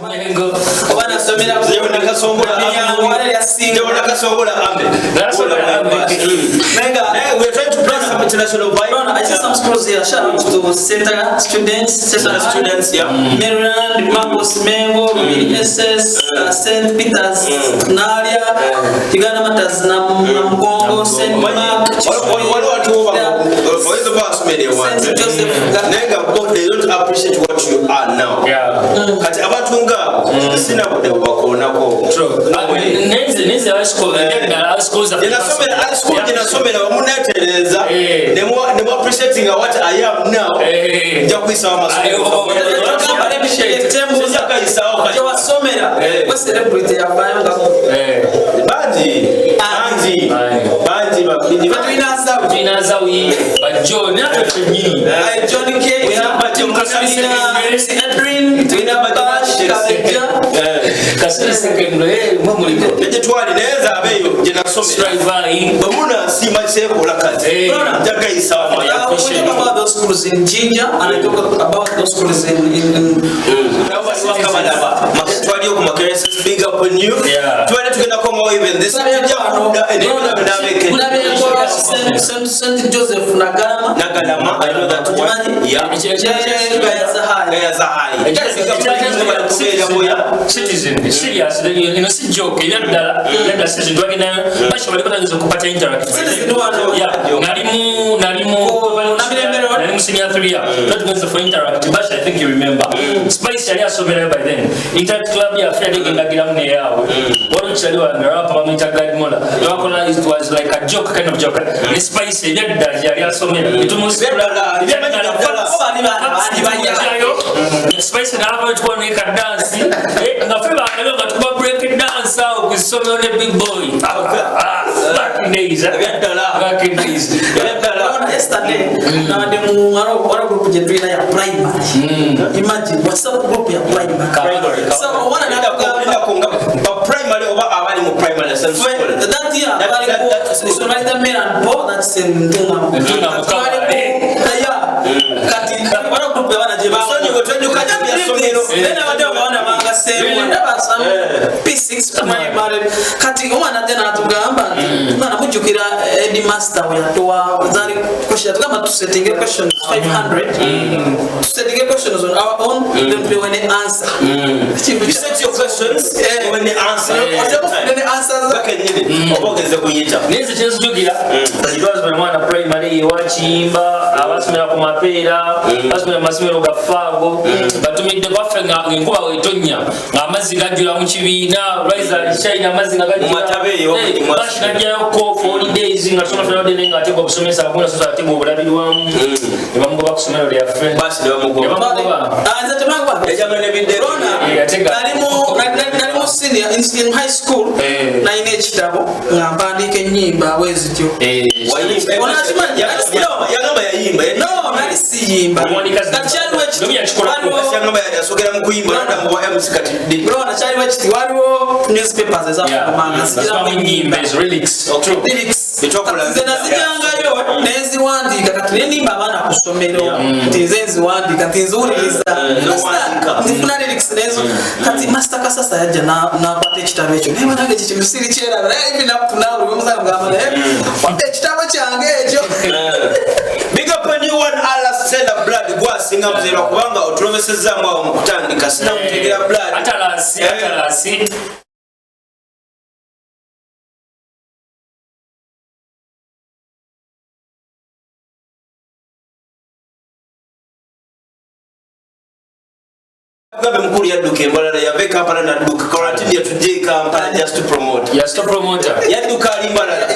Mengo. Oba nasomera Kasongola Ambe. Nasomera Ambe. Menga. We're trying to play some international vibe. Bro, I see some schools here. Shout out to Center students, Center Students, yeah. Maryland, Marcos Mengo, SS, St. Peter's, Nalia, Uganda Matters, Namugongo, St. Mark, Waliwo watuwo oyinza oba wasomera ewantu St. Joseph. Naye nga bo they don't appreciate what you are now. Kati abantu ngaabo sina budde bubakoonako. True. No way. Nenze high school, ebyadda high schools Gye nasomera high school, gye nasomera wamuneetereza Eh. ne mu appreciating what I am now. Eh. Nja kuyisawo amasomo. Tembuza Kayisaawo kati. gyewasomera Eh. we celebrity yavaayo nga Bangi bangi Bangi. Bangi babiri. tulina nsawo. Tulina Zawi, Bajjo, naffe ffennyini. John K, tulina Edwin, tulina Bash Kabejja. Kasule Secondary, mwe muliko. Negye twali naye nze abeeyo gye nasomera Strive. bwe munansiima kyekola kati Eh. nja gayisawo We talk about those schools in Jinja and I talk about those schools in Kabalaba twaliyo ku Makerere. Big up on you. Yeah. Tubadde tugenda komawo even this tujja kudda enabeke. Kulabye St. Joseph Nagalama. Nagalama, I know that one, yeah. Gayaza High. Gayaza High. Citizen, serious, eno si joke, era ddala, era ddala Citizen twagendayo, basha baliko nageza okupata Interact. Citizen wano. Yeah, nalimu Oh, Namirembe Road. nalimu senior 3 year. Twali tugenze for Interact, Basha, I think you remember. Spice yali asomerayo by then. Interact Club yaffe yali egendagiramu neyaabwe. Waliwo kyali wange rapper bamuyita Glad Mola. Twakola, it was like a joke, kind of joke. Ne Spice ebyaddala yali asomera. Ebyaddala, Ebyaddala, ebyaddala. Bali bana, bali banya. Spice n'ava tukuba ne ka dance. Eh, nga ffe baanabe nga tukuba break dance awo ku ssomero ne big boy. Ah, back in days, eh. Ebyaddala. Back in days. Ebyaddala. Urabona, yesterday nabadde mu waliwo group gye tulina ya primary. Imagine WhatsApp group ya primary. Primary. So omwana n'akugamba Lindako nga ba primary oba abali mu primary school. That year bali ku That's good. essomero balita Maryland Paul, that's in Ntungamo. Ntungamo, Kati twali yeah. Kati waliwo group y'abaana gye Sonyiwe, twejuka bya ssomero. Then abadde abaana bangaseemu ndaba some P6 primary. Kati omwana ate n'atugamba nti mwana mujjukira headmaster we yatuwa zaali question, yatugamba tusettinge questions 500, tusettinge questions on our own, then tuwe ne answer. You set your questions when the answer. Ne answers. Bakenyini oba ogenze kuyita. Naye nze kyenzijukira, twasomera mwana primary ewakiyimba, abasomera ku Mapeera, basomera mu masomero ga Faago, batumidde kwaffe nga enkuba wetonnya ng'amazzi gajjula mu kibiina, rise shine, amazzi nga Mu mataba eyo, gajjula. mu Bashi najjayo ko for holidays nga tusoma fena naye nga ategwa okusomesa akuna sosa ategwa obulabirwamu ne bamugoba ku ssomero lyaffe. Basi ne bamugoba. Ne bamugoba. Ah, nze tebangoba. Yajjanga n'ebidde. Rona, Eh, ate nali mu senior in high school, Eh. nalina ekitabo nga mpandiika ennyimba bwe zityo. Eh, Onakimanyi? Yagamba yayimba. No, nali siyimba. Omuwandiika Kati kyaliwo ekiti- Nomi yakikolako. Yagamba yasogera mu kuyimba nadda mu bwa MC kati. Rona, kyaliwo ekiti, waliwo newspapers ezafulumanga Bazibaamu zigiramu ennyimba ezo, lyrics. True. lyrics. Etwakola- Kati nze nazijangayo nenziwandiika, kati nenimba abaana ku ssomero nti nze nziwandiika, nti nziwuliriza. Nowandiika. Nzifuna lyrics nezo. Kati Master Kasasa yajja n'akwata ekitabo ekyo, naye banange ekyo kimisiri kyeraba, naye even up to now bwe mugamba naye wadde ekitabo kyange ekyo. Big up on you one Allah Stella Blood gwasinga muzerwa kubanga otulomesezaamu awo mu kutandika sinamutegera Blood. Atalasi, Eh. atalasi. Mugabe mukulu yadduka embalala, yava e Kampala nadduka quarantine, yatujja e Kampala just to promote. Ya stop promoter. Yadduka ali Mbalala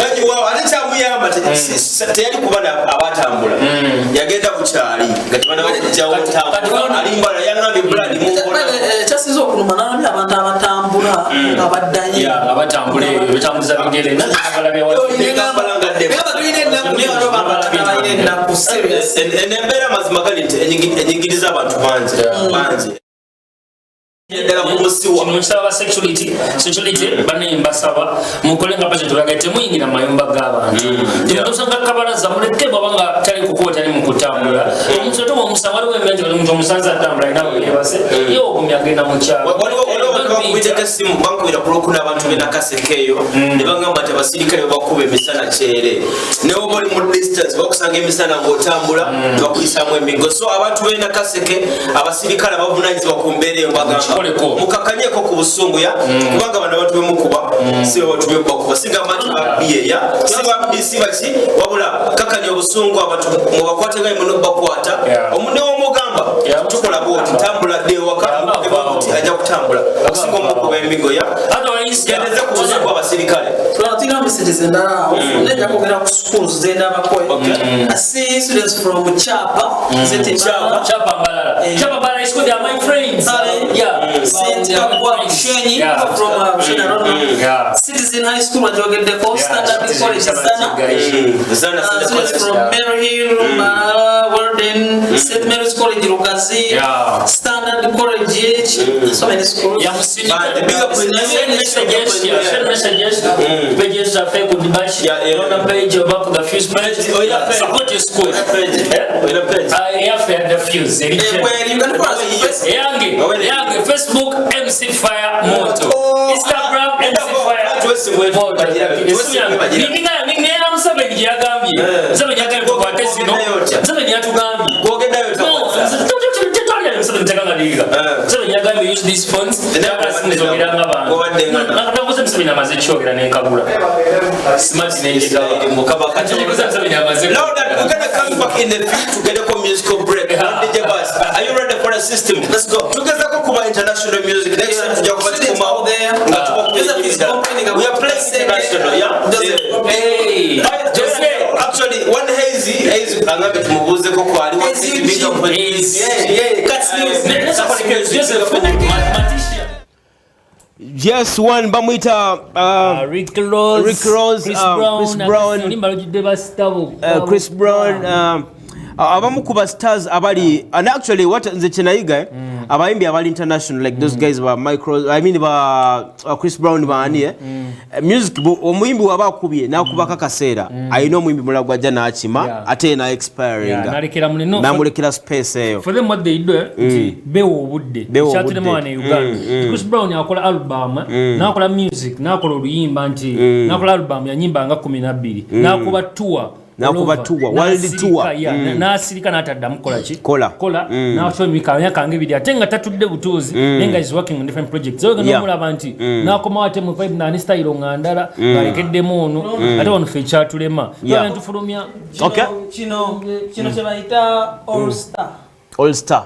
wagiwaawo ate kyamuyamba teyali kuba abatambula, yagenda bukyali nga tebanaba kujjawo ntambula, ali Mbalala yangambye Blood munkona. Kyasinza okuluma nalabye abantu abatambula nga baddayo. Ya, abatambula eyo, betambuza bigere. Nange nabalabye Kampala nga ddema. Gamba tulina ennaku, naye waliwo abantu abalina ennaku serious. Eno embeera amazima gali nti enyigiriza abantu bangi bangi. Ddala ku musiwa. Kino nkisaba security bane, mbasaba mukole nga president olaga, temuyingira mu mayumba g'abantu. Temutusanga kabalaza, muleke bwabanga tali kukuba, tali mu kutambula. Omuntu ate bwomusanga, waliwo embeera nti omuntu omusanze atambula, alina weyebase, ye ogumya agenda mu kyalo. Waliwo abantu bankubirako essimu, bankubira ku Lwokuna, abantu benakaseke eyo, ne bagamba nti abasirikale babakuba emisana kyere, ne woba oli mu distance bakusanga emisana ng'otambula, ne bakuyisaamu emiggo. So abantu benakaseke, abasirikale abavunanyizibwa ku mbeera eyo, mbagamba Mukikoleko. mukakanyeko ku busungu ya, kubanga bano abantu bemukuba si be bantu bemubakuba. Sigamba nti babbiye ya, si babbi, si baki, wabula kakanya obusungu, abantu mubakwate nga muno bakwata. Omunne womugamba tukola bwoti, tambula dde ewaka, Yeah, bwoti ajja kutambula okusinga omukuba emigo ya. Otherwise, Gendeze ku busungu abasirikale. Tulina messages endala awo, nejja kwogera ku schools zendabako. Okay. I see students from Chapa. Is it in Chapa. Chapa Mbalala. Chapa Mbalala School, they are my friends. Sorry. Yeah. Saint They are my Kabwa friends. Bushenyi from Bushenyi, I don't know. Citizen High School bajogeddeko, Yeah, Standard Citizen College Standard Sana. Guys. Zana. Students from Mary Hill, Warden, St. Mary's College Lugazi, Standard College, so many schools. Yeah, Musindika. But big up with Send messages, yeah, send messages. Pages zaffe ku Dibash, Yeah. Rona page oba ku The Fuse page. Oh, yeah, page. Support your school. Oyina page. Eh? Oyina page. Ah, eyaffe ya The Fuse, eri Eh, well, you can follow us on Facebook. Eyange, Oh, wait. eyange Facebook MC Fire Moto. Oh, Instagram ah, MC Fire Twesimbwe Moto. bagirabe, twesimbwe bagirabe. Ninga Museveni gye yagambye. Eh. Museveni yagambye tukwate zino. Gwogendayo otya? Museveni yatugambye. Gwogendayo otya? No, tetwalira Museveni tekanga liiga. Eh. Museveni yagambye use these phones. Gwobadde Ng'abantu. nga Nakuze Museveni amaze ekyogera n'enkabula. Smart n'enjegaba. Mukama. Kati Museveni amaze. Now that we're gonna come back in the field to get a musical break. Yeah. DJ Bass, are you ready for the system? Let's go. Tugezako kuba international music. Next time tujja kuba Students tukomawo out there. nga tuba Joseph is complaining We are about playing international, yeah? Joseph Yeah. complaining. Hey, Jose, actually, one Hazy, Hazy, angambe tumubuuzeko kwali. One Hazy Hazy, big up. Hazy. Yeah. Cats News. Joseph, Matisha. Yes, one bamwita Rick Ross, Rick Ross, Chris Brown, Chris Brown. Oluyimba lujjudde basitabo. Chris Brown, abamu ku ba stars abali, and actually what nze kyenayiga, abayimbi abali international like those guys ba micro, I mean ba Chris Brown baani, music omuyimbi waba akubye n'akubako akaseera, alina omuyimbi mulala gwajja n'akima, ate ye na expiringa. Yeah, n'alekera munne. No, n'amulekera space eyo. For them what they do, nti bewa obudde. Bewa Ekyatulema obudde. wano e Uganda, Chris Brown akola album, n'akola music, n'akola oluyimba, nti n'akola album yanyimba nga 12, n'akuba tour. N'akuba All over. tour, world N'asirika, tour. yeah, n'asirika n'ataddamu kukola ki? Kola. Kola n'atwa emyaka nga 2, ate nga tatudde butuuzi, naye nga is working on different projects. So Yeah. nomulaba nti n'akomawo ate mu vibe nani style nga ndala, ng'alekeddemu ono. Ate wano ffe ekyatulema. Tufulumya. Okay. Kino kye bayita all star. All star,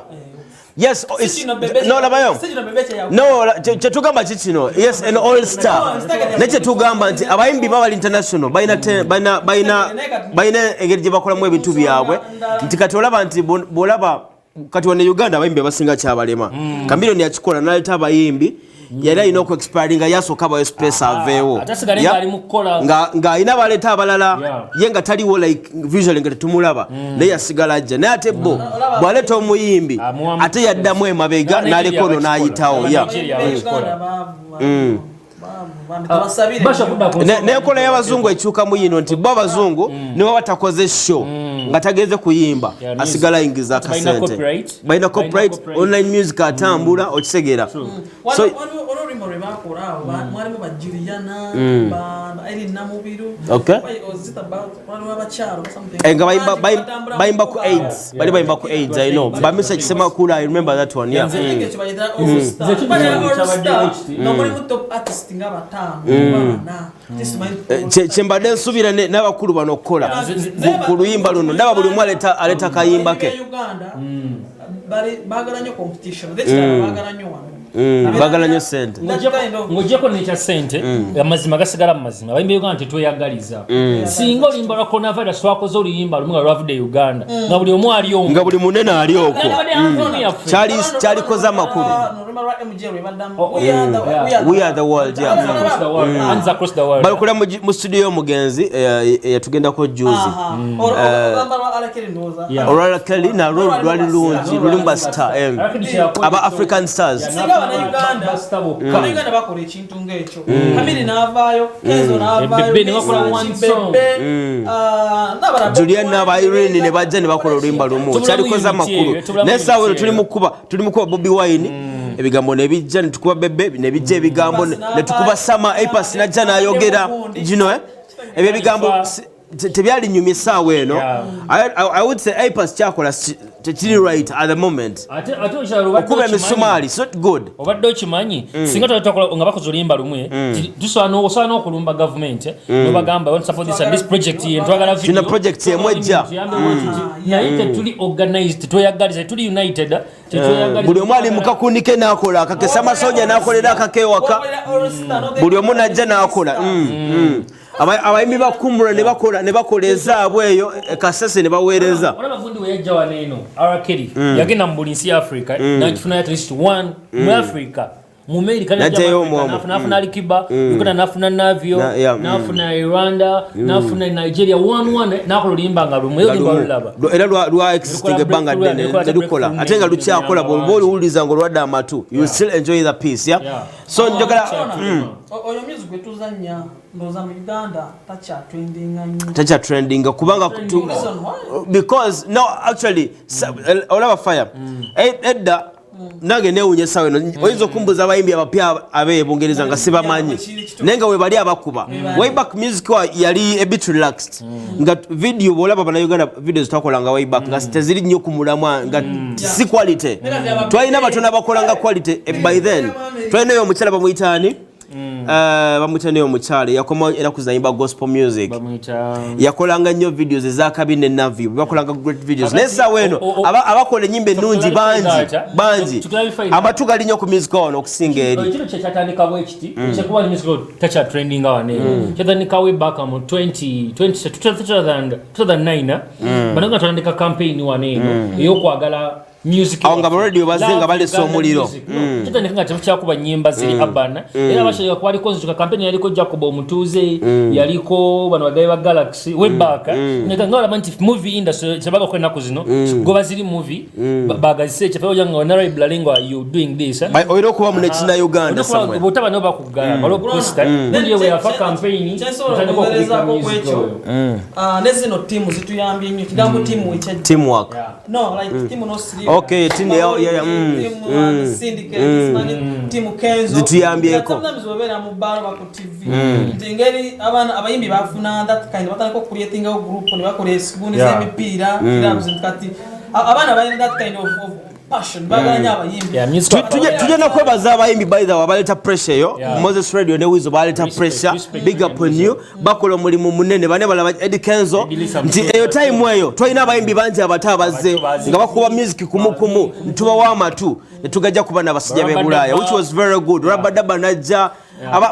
yes. Oh, Si kino Bebe no, labayo. Si kino Bebe kye yakola. No, kyetugamba ki kino? Yes, an all star. Naye kyetugamba nti abayimbi babali international balina balina engeri gye bakolamu ebintu byabwe, nti kati olaba nti bw'olaba kati wano e Uganda abayimbi abasinga kyabalema. Chameleone yakikola n'aleeta abayimbi, yali alina okuexpiringa, yasooka abayo space aveewo. Ate asigale ng'ali mu kukola. Ng'alina baleeta abalala, ye nga taliwo, like visually nga tetumulaba, naye yasigala ajja. Naye ate bo bw'aleeta omuyimbi, ate yaddamu emabega n'aleka ono n'ayitawo. Yeah. Nigeria Uganda bakikola. baavu, baavu, bambi tubasabire. Basha kudda ku nsonga. N'enkola y'abazungu ekyukamu yino nti bo abazungu niwe batakoze show nga tagenze kuyimba, Yeah, music. asigala ayingiza Ati balina akasente. copyright. Balina Balina copyright, copyright. online music atambula, okitegeera? So Waliwo olulimi lwe bakola awo, mwalimu ba Juliana, ba Irene Namubiru. Okay. Why was it about waliwo abakyalo something. Eh, nga Bangi batambula bayimba ku mu AIDS, bali bayimba ku AIDS. I know bamisa Kisemakula, I remember that one, yeah. Nze- Ekyo bayita all star. Nze ekintu Bali kyange all kyabaddewo star, kiti. nga mulimu top artist nga bataano oba bana. Tisimanyi. Kyembadde nsuubira n'abakulu bano okukola ku luyimba luno, ndaba buli omu aleta kayimba ke. Uganda baagala nnyo competition. Ekirala baagala nnyo wano. Baagala nnyo ssente. That kind of- Ng'ogyeko nekya ssente, amazima gasigala mu mazima, abayimbi ba Uganda tetweyagaliza. Singa oluyimba lwa coronavirus twakoze oluyimba lumu nga lwavudde e Uganda, nga buli omu ali omu, Nga buli munene ali okwo. Yandibadde anthem yaffe. Kyalikoze amakulu. Oluyimba lwa MJ lwe baddamu. Oh, We are the- we are We are the world, yeah. Hands across the world. Hands across the world. Balikola mu studio y'omugenzi eyatugendako juzi. Aha. Olugamba lwa R. Kelly ndowooza. Yeah. Olwa Kelly nalwo lwali lungi, lulimu ba star, Alakidi kyeyakola aba African stars. Singa Bannayuganda Basta bokka. Bannayuganda bakola ekintu ng'ekyo. Kamiri n'avaayo, Kenzo n'avaayo, Bebe ne bakola Mesach, one song. Bebe, n'abalala Julian Bobi n'aba Wine, Irene ne bajja ne bakola oluyimba lumu. Tubulamu Kyalikoze unity amakulu. eyo, tubulamu Naye essaawa eno unity tuli eyo. mu kuba, tuli mu kuba Bobi Wine, ebigambo ne bijja, ne tukuba Bebe, ne bijja ebigambo, ne tukuba Sama A Pass najja n'ayogera gino, eh? Ebyo ebigambo tebyalinyumya essaawa eno. I would say A Pass kyakola tekiri right at the moment. Ate ekirala obadde Okuba okimanyi- emisumaali, it's not good. Obadde okimanyi, singa twali twakola nga bakoze oluyimba lumwe, osobola n'okulumba gavumenti nobagamba, "I want to support this and this project, ye ntwagala video." Kino project emu ejja. Tuyambe bwe tuti. Naye tetuli organized, tetweyagaliza, tetuli united, tetweyagaliza. Buli omu ali mu kakundi ke n'akola akake, Samasoja n'akolera akake ewaka, Wakolera All Star, n'ogenda buli omu najja n'akola. Abayimbi ba Kumura ne bakola ezaabwe eyo e Kasese ne baweereza. Olaba gundi we yajja wano eno, R. Kelly, yagenda mu buli nsi ya Africa nakifunayo at least one mu Africa, mu America N'ajjayo omwo omwo. nafuna Alikiba, Uganda nafuna Navio, nafuna Rwanda, nafuna Nigeria, one one, nakola oluyimba nga lumu, oluyimba lulaba. Era lwa existing ebbanga ddene Nekola ne lukola breakthrough ate nga lukyakola. ne Bw'oba oluwuliriza nga olwadde amatu, you will still enjoy the peace, yeah? So njagala Oyo music gwe tuzannya, ndowooza mu Uganda takyatrendinga nnyo. Takya trendinga kubanga Reason why? Because no, actually, olaba fire. Edda nange newunya essaawa eno oyinza okumbuza abayimbi abapya ab'e Bungereza nga sibamanyi, naye nga webali abakuba. Way back music wa yali a bit relaxed, nga video bwolaba bannayuganda videos twakolanga way back nga teziri nnyo ku mulamwa, nga si quality. Twalina batono abakolanga quality. By then twalinayo omukyala bamuyitaani, bamuyita nayo omukyala yakoma enaku zinayimba gospel music. Bamuyita Yakolanga nnyo videos ezakabi ne Navio, bakolanga great videos, naye essaawa eno abakola ennyimba ennungi bangi bangi. To clarify that. Amatu gali nnyo ku music wano okusinga eri. Ekiro kye kyatandika bwe kiti, kyekuba ni music takya trendinga wano eno, kyatandika way back mu 20 20 2009. Bano nga twatandika campaign wano eno ey'okwagala music. Awo nga ba radio bazze nga balesa omuliro. Kitandika nga tekyakuba nyimba ziri urban, era abashaija kwaliko nzituka campaign yaliko Jacob Omutuuze, yaliko bano bagayi ba Galaxy way back, nga olaba nti movie industry kyebaga ko ennaku zino goba ziri movie bagazise kyefa ojja nga honorable nga you doing this, eh? Olina okuba mu nekina Uganda somewhere. Bwotaba no bakugala waliwo poster gundi we yafa campaign Kyensobola otandika okubika okwongerezaako music kwekyo, oyo. Ne zino tiimu zituyambye nnyo. Kigambo tiimu ekyajja. Teamwork. No, like team no sleep. Okay, team, yeah, Team, syndicate, simanyi, team Kenzo. Zituyambyeko. Sometimes obeera mu bbaala oba ku TV nti engeri abaana abayimbi bafuna that kind, batandika okucreatingawo group ne bakola esigundi z'emipiira, clubs, nti kati abaana balina that kind of passion, baagala nnyo abayimbi. Yeah, music Tujja nokwebaza abayimbi, by the way, abaleeta pressure eyo. Moses Radio ne Wizo baleeta Respect, pressure. respect. Big up on you, bakola omulimu munene. Bane balaba Eddie Kenzo Eddie Lisa nti Musozi. eyo time eyo twalina abayimbi bangi abato abazze Abato bazze. nga bakuba music kumukumu, ntubawa amatu ne tugajja kuba n'abasajja b'e Bulaaya, which was very good. Rabadaba najja.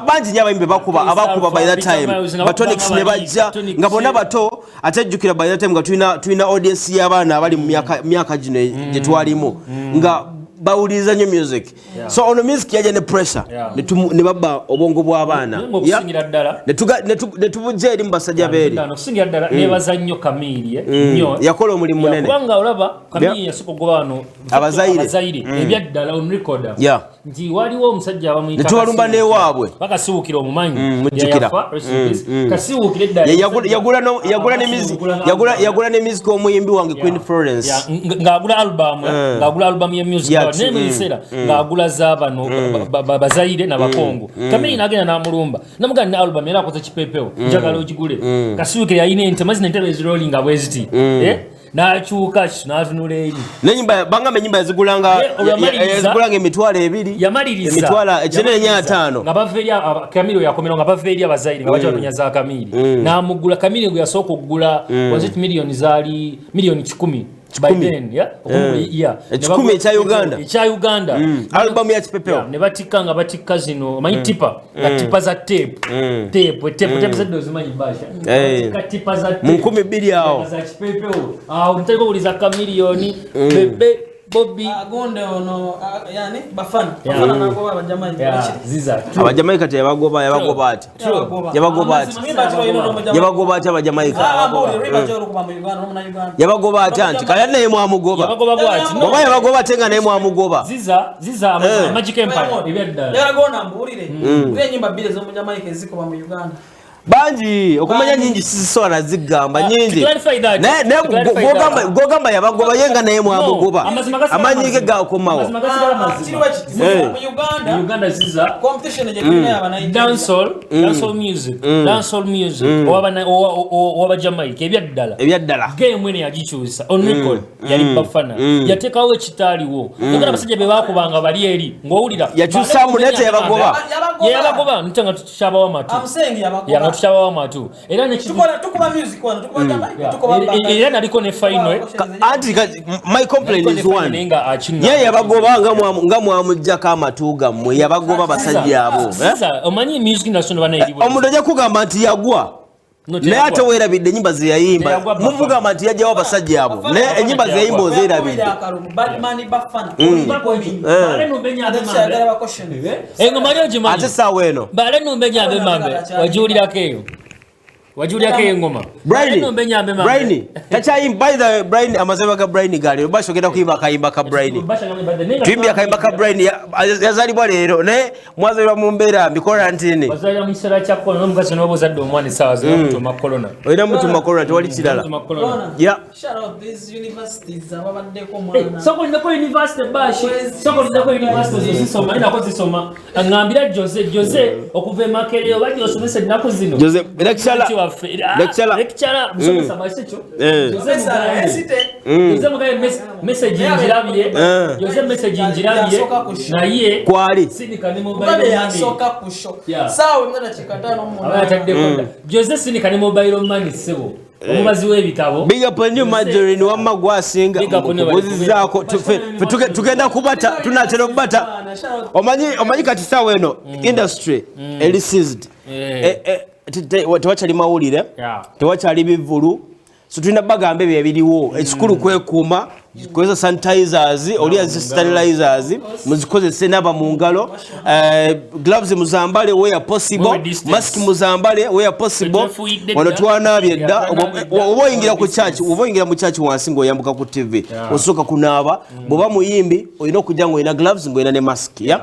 Bangi nnyo abayimbi bakuba, abakuba by that Peter time. Miles nga Batonics bakuba ne bajja Tonics. nga bonna bato. Ate jjukira by that time nga tulina audience y'abaana abali mu myaka gino gye twalimu nga bawuliriza nnyo music. So ono music yajja ne pressure ne babba obwongo bw'abaana. Naye ng'okusingira ddala Ne tubujja eri mu basajja beeri. Okusingira ddala nebaza nnyo Kamiri, nnyo. Yakola omulimu Yeah, munene. Kubanga olaba Kamiri yasooka okugoba wano Abazaire. Abazaire ebyaddala on record nti waliwo omusajja abamuyita Ne tubalumba Kasiwukira. n'ewaabwe. Bakasiwukira omumanyi. Mujjukira. Yafa, rest in peace. Kasiwukira edda Yagula Yagula yagula ne music omuyimbi wange Queen Florence. Yeah, ng'agula album, ng'agula album ya music naye mu biseera ng'agula z'abano bazaire n'abakongo. Kamiri n'agenda n'amulumba namugamba ne album era akoze kipepewo, njagala ogigule. Kasiwukira yalina ente mazina, entebe ezirolinga bwe ziti. Eh, n'akyuka n'atunula eri. Nenyimba bangamba enyimba yazigulanga yazigulanga 20,000. Yamaliriza. Emitwalo ekinene nya ataano. Nga bava eri Kamiri oyo yakomerawo, nga bava eri abazaire nga bajja banonya za Kamiri, n'amugula. Kamiri gwe yasooka okugula was it miliyoni, zaali miliyoni 100 by Kikumi. then, yeah? Yeah. 100 ekya Uganda. Ekya Uganda. Album ya Kipepeo. Yeah, ne batikka nga batikka zino omanyi tipa, nga tipa za tape, tape, tape, tape zedde ozimanyi basha. Batikka tipa za tape Mu 2000 awo. Nga za Kipepeo awo mutandika okuwuliza Kamiliyoni Bebe. Bobby. Gonde ono yani Bafana. Yeah. Bafana nagoba Abajamaika. Yeah, Ziza. Abajamaika teyabagoba, yabagoba ati, yabagoba ati, yabagoba ati Abajamaika? Yabagoba ati anti kale naye mwamugoba. Yabagoba bwati. No. Oba yabagoba ate nga naye mwamugoba. Ziza, Ziza, Magic Empire. Ebyaddala. Yagona mbuulire. Enyimba bbiri ez'Omujamaika ezikuba mu Uganda. Bangi okumanya nyingi sizisobola zigamba nyingi. To clarify that, Naye naye to clarify that. gwogamba yabagoba ye nga naye mwamugoba. No, amazima gasigala Amanyi ge mazima. gakomawo. Amazima gasigala mazima. Kiriwa kiti mu Uganda. Mu Uganda Ziza Competition gye tulina aba Nigeria. Dancehall, dancehall music, dancehall music owaba Jamaica ebyaddala. Ebyaddala. Game eno yagikyusa on record yali Bafana, yateekawo ekitaaliwo. Yagala abasajja be bakubanga bali eri ng'owulira Yakyusaamu naye teyabagoba. Yabagoba. Yeyabagoba nte nga tukyabawo amatu. I'm saying yabagoba. Ya, nga tukyabawo amatu era Tukola, tukuba music wano, tukuba Jamaica, tukuba era naliko ne final. Anti my complaint is one. Naye nga akinga. Ye yabagoba nga mwamugjako amatu gammwe, yabagoba basajja abo, eh? Siza, omanyi music industry bana eri bwe. Omuntu ajja kugamba nti yagwa. No, Naye ate teyagwa. weerabidde ennyimba ze yayimba. Teyagwa Bafana. Muvugamba nti yajjawo abasajja abo, naye ennyimba ze yayimba ozeerabidde. Badman Bafana. Bale numenya abe mambe. Engoma yo ogimanyi. Ate saawa eno Bale numenya abe mambe. Wagiwulirako eyo. Wagiwulirako eyo engoma. Bale numenya abe mambe. Brian takyayimba. By the way, Brian, amazima ga Brian gali Basha ogenda kuyimba akayimba ka Brian. Tuyimbye akayimba ka Brian yazaalibwa leero, naye mwazaalibwa mu mbeera mbi, quarantine. Wazaalira mu kiseera kya corona, n'omukazi n'oba ozadde omwana essaawa zino mutuma corona. Olina mutuma corona, tewali kirala. Mutuma corona. Yeah. Shout out these universities ababaddeko omwana. Soko lindako university bashi. Soko lindako university zisoma, nako zisoma. Ngambira Jose, Jose okuva e Makerere oba osomesa ennaku zino. Jose, lecturer. Mukati waffe. Lecturer. Lecturer, musomesa masekyo. Jose Sara, mugambe. esite. Jose mugambe message njirabye. Jose message njirabye. Yasooka ku show. Naye Kwali. sindika ne mobile Mugabe money. yasooka ku show. Yeah. Saawa emu dakiika ttaano mu Aba munaana. yataddeko dda. Jose sindika ne mobile money ssebo. Omubazi w'ebitabo. Big up on you, Marjorie, wamma gwasinga. Big up on you, Kubuzizaako. Ffe tugenda kubata, tunatera okubata. Omanyi kati saawa eno industry eri seized. Tewakyali mawulire, tewakyali bivvulu, so tulina bagamba ebyo ebiriwo. Ekikulu kwekuuma, kozesa sanitizers, oli azi sterilizers muzikozese, naba mu ngalo, gloves muzambale where possible, Muwe distance. mask muzambale where possible. Tetwefuuyidde Wano dda. twanaabye dda. Yeah, twanaabye dda. Oba oyingira ku church, oba oyingira mu church wansi ng'oyambuka ku TV, osooka kunaaba. Bw'oba muyimbi olina okujja ng'olina gloves, ng'olina ne mask. Yeah,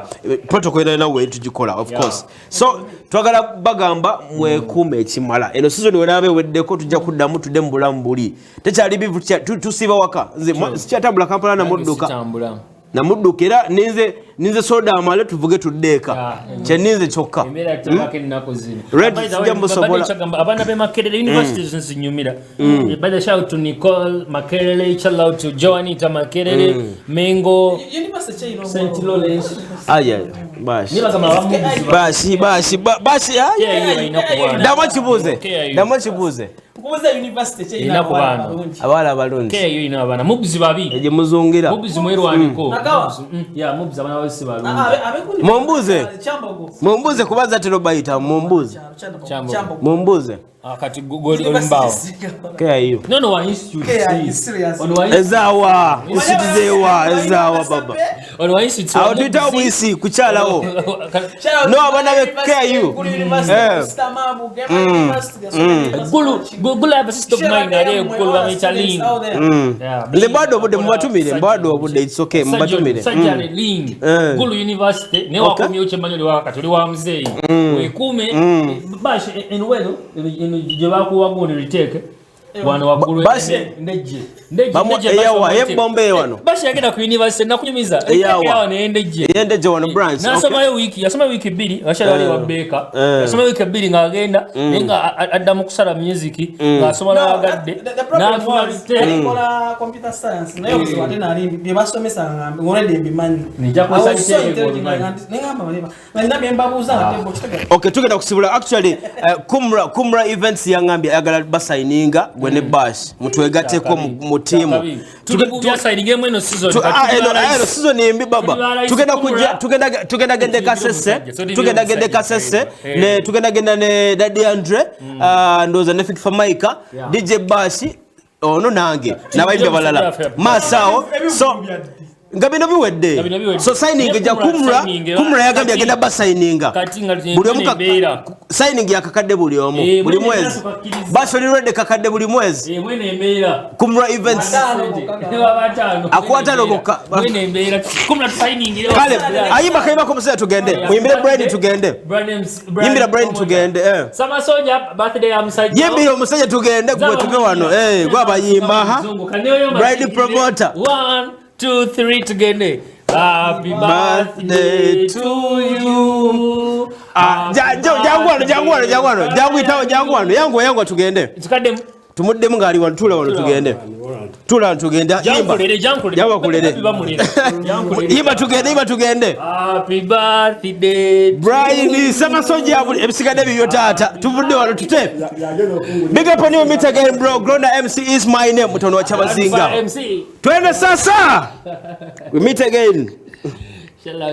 protocol erina we tugikola, of course. So twagala bagamba mwekuume ekimala. Eno season wenaaba eweddeko tujja kuddamu tudde mu bulamu buli tekyali bivu, tusiiba waka. Nze sikyatambula Kampala namudduka. Sitambula. Namudduka era ninze soda amale tuvuge tudde eka. Kyeninze kyokka. Embeera tabako ennaku zino. Red By the sijja way, musobola. babadde nkyagamba, abaana b'e Makerere university zinzinyumira. By the shout out to Nicole Makerere, shout out to Joanita Makerere, Mengo, University kyeyina St. Lawrence. Aya, bashi. Nibagamba abamu Bashi, bashi, bashi, aya. KIU balina ku baana. Ddamu kibuuze. KIU. Ddamu kibuuze. Nkubuuza university kyeyina Erina ku abawala baana. abalungi. Abawala abalungi. KIU erina abaana. Mubs babi. Egye muzungira. Mubs mwerwaneko. Nagawa. Mubs, yeah, Mubs abaana basi balungi. Abekundi- Mumbuuze. Kyambogo. Mumbuuze kuba zatero bayita mumbuuze. Kyambogo. Kyambogo. Mumbuuze. Ah, kati goli olimbawo. KIU. No, no, wa institute. KIU, serious. Ono wa institute. Ezaawa institute zewa ezaawa baba. Ono wa institute. Awo tuyitawo buyisi kukyalawo. No, abaana be KIU. Gulu, Gulu have a sister of mine ali Gulu bamuyita Lynn. Yeah, Nze mbadde obudde mubatumire, mbadde obudde, it's okay, mubatumire. Sajjane Lynn. Gulu University naye wakomyewo kyemmanyi oli wakati oli wa muzeeyi. Weekuume bash enwero eno gye bakuwa gundi retake wano waggulu. Ndejje. Ndejje. Bamu- Ndejje. eyawa, Bash ey'ebbomba eyo wano. Bash yagenda ku university nakunyumiza. Eyawa. Eyawa naye Ndejje. Ey'Ndejje wano branch. Nasomayo wiiki, yasomayo wiiki 2, akyali wali wa Baker. Yasomayo wiiki 2 ng'agenda naye nga adda mu kusala music ng'asoma n'awagadde n'afuna retake. Nkola computer science naye obuzibu ate nali bye basomesa nga already mbimanyi. Nija kukozesa I was so retake intelligent ng'obimanyi. Nengamba baleba nga nina bye mbabuuza nga tembo kitegera. Okay, tugenda kusibula. Actually, Kumra Events yangambye ayagala basayininga gwe ne Bash mutwegatteko mu tiimu. Kyakabi. Tuli bubya signing emu eno season. Tu- Kati ah, tuli eno ba eno rice. season embi baba. Tuli ba rice Tugenda Kumra. kujja tugenda gende Tuli Kasese, omusajja. So tuli tugenda gende omusajja. Kasese ne tugenda genda ne Daddy Andre, ndowooza ne Fit Maika, DJ Bash ono nange n'abayimbi abalala. omusajja. Maaso awo. So Nga bino Nga bino biwedde. Biwedde. So signing Naye ejja Kumra Kumra. signing, Kumra yagambye agenda basayininga Kati nga buli omu. embeera. Signing yakakadde buli omu Eh, buli mwene mwezi. tukakkiriza. Basolirwedde kakadde buli mwezi. Eh, mwene embeera. Kumra Events. Akwata bokka. Mwene embeera. Kumra tusayiningire. Kale ayimba kayimba omusajja tugende, muyimbire Brian tugende. Yimbira Brian tugende, eh. Samasoja birthday ya musajja. Yimbira omusajja tugende, gwe tuve wano, eh, gwe abayimba ha. Bride promoter. One, two, three, tugende. Happy Birthday birthday to you. Ah, jangu wano, jangu wano, jangu wano, jangu itawo, jangu wano, yangu, yangu, tugende. Tukaddemu. Tumuddemu ng'ali wano. Tuula wano tugende, tuula wano tugende. Yimba. Jankulere, jankulere. Jankulere. Bamulere. Jankulere. Yimba tugende, yimba tugende. Happy birthday to Brian Samasoja, buli ebisigadde bibyo taata, tuvudde wano tute. Big up on you, meet again bro. Gronda MC is my name, mutono wa Chabazinga. MC. Twende sasa, we meet again. Shall I